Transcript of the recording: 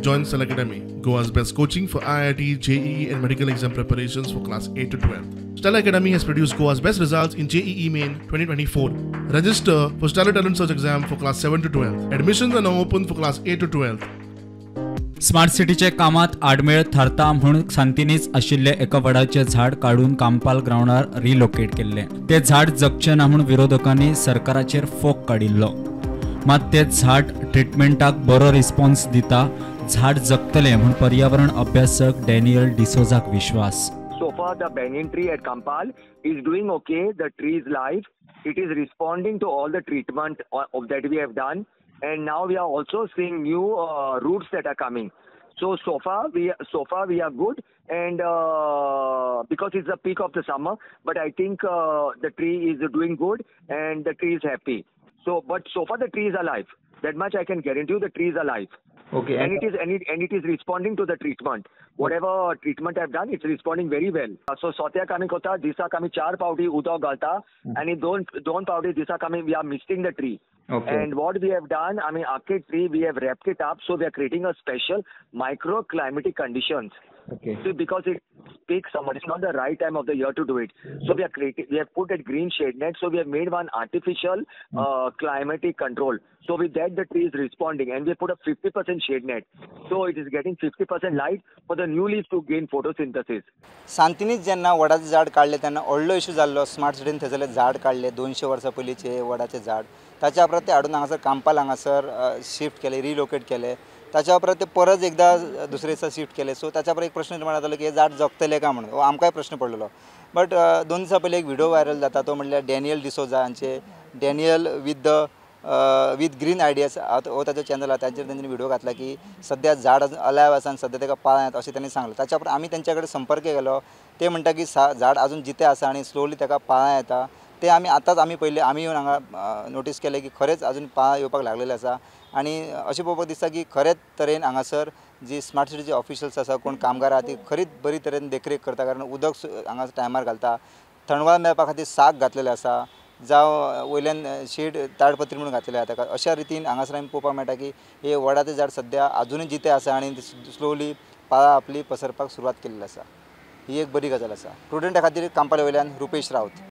Join Stellar Academy, Goa's best coaching for IIT, JEE and medical exam preparations for class 8 to 12. Stellar Academy has produced Goa's best results in JEE Main 2024. Register for Stellar Talent Search exam for class 7 to 12. Admissions are now open for class 8 to 12. Smart सिटीचे कामात आडमेळ थारता म्हूण सांतिनेज आशिल्ले एका वडाचे झाड काडून कांपाल ग्रावंडार relocate केल्ले. ते झाड जगचे ना म्हूण विरोधकांनी सरकाराचेर फोग काडिल्लो. मात ते झाड ट्रिटमेंटाक बरो रिस्पॉन्स दिता, झाड जगतले म्हूण पर्यावरण अभ्यासक डॅनियल डिसोजाक विश्वास. So far the banyan tree at Campal is doing okay. The tree is live. It is responding to all the treatment of that we have done. And now we are also seeing new roots that are coming. So far we are good, and because it's the peak of the summer, but I think the tree is doing good and the tree is happy. So, but so far the tree is alive. That much I can guarantee you, the tree is alive. Okay. And it is responding to the treatment. Whatever treatment I've done, it's responding very well. So सोत्याक आमी कोता दिसाक आमी 4 पावटी उदक घालता आनी 2 पावटी दिसाक आमी we are misting the tree. Okay. And what we have done, I mean, आखे tree we have wrapped it up, so we are creating a special microclimatic conditions. Okay. So because it peak summer, it's not the right time of the year to do it. So we are creating, we have put a green shade net. So we have made one artificial climatic control. So with that, the tree is responding, and we put a 50% shade net. So it is getting 50% light for the new leaves to gain photosynthesis. Santinez जेन्ना वडाचें झाड काडलें तेन्ना व्हडलो issue जाल्लो. Smart सिटीन थंयसरलें झाड काडलें 200 वर्सां पयलींचें वडाचें झाड. ताच्या उपरांत ते हाडून हांगासर कांपाल हांगासर शिफ्ट केलें, रिलोकेट केलें. ताच्या उपरांत ते परत एकदां दुसरे दिसा शिफ्ट केले. सो ताच्या उपरांत एक प्रश्न निर्माण जातालो की हें झाड जगतलें काय म्हणून, हो आमकांय प्रश्न पडलेलो. बट 2 दिसां पयलीं एक व्हिडिओ व्हायरल जाता, तो म्हणल्यार डॅनियल डिसोजा हांचे डॅनियल विथ ग्रीन आयडियाज हो ताचो चॅनल आसा, तांचेर तेंच्यांनी व्हिडिओ घातला की सद्या झाड अजून अलायव आसा आनी सद्या ताका पाळां येता अशें तांणी सांगलें. ताच्या उपरांत आमी तेंच्या कडेन संपर्क केलो. ते म्हणटा की झाड अजून जितें आसा आनी स्लोली ताका पाळां येता. ते आमी आतांच आमी पयलीं आमी येवन हांगा नोटीस केलें की खरेंच अजून पाळां येवपाक लागलेलें आसा आनी अशें पळोवपाक दिसता की खरेंच तरेन हांगासर जी स्मार्ट सिटीचे ऑफिशल्स आसा, कोण कामगार आसा, ती खरीच बरी तरेन देखरेख करता. कारण उदक हांगा टायमार घालता, थंडवाळ मेळपा खातीर साक घातलेले आसा, जावं वयल्यान शेड ताडपत्री म्हणून घातलेले आसा ताका. अशा रितीन हांगासर आमी पळोवपाक मेळटा की हे वडाचें झाड सद्या आजुनूय जितें आसा आनी स्लोली पाळां आपली पसरपाक सुरवात केल्ली आसा. ही एक बरी गजाल आसा. प्रुडंटा खातीर कांपाल वयल्यान रुपेश रावत.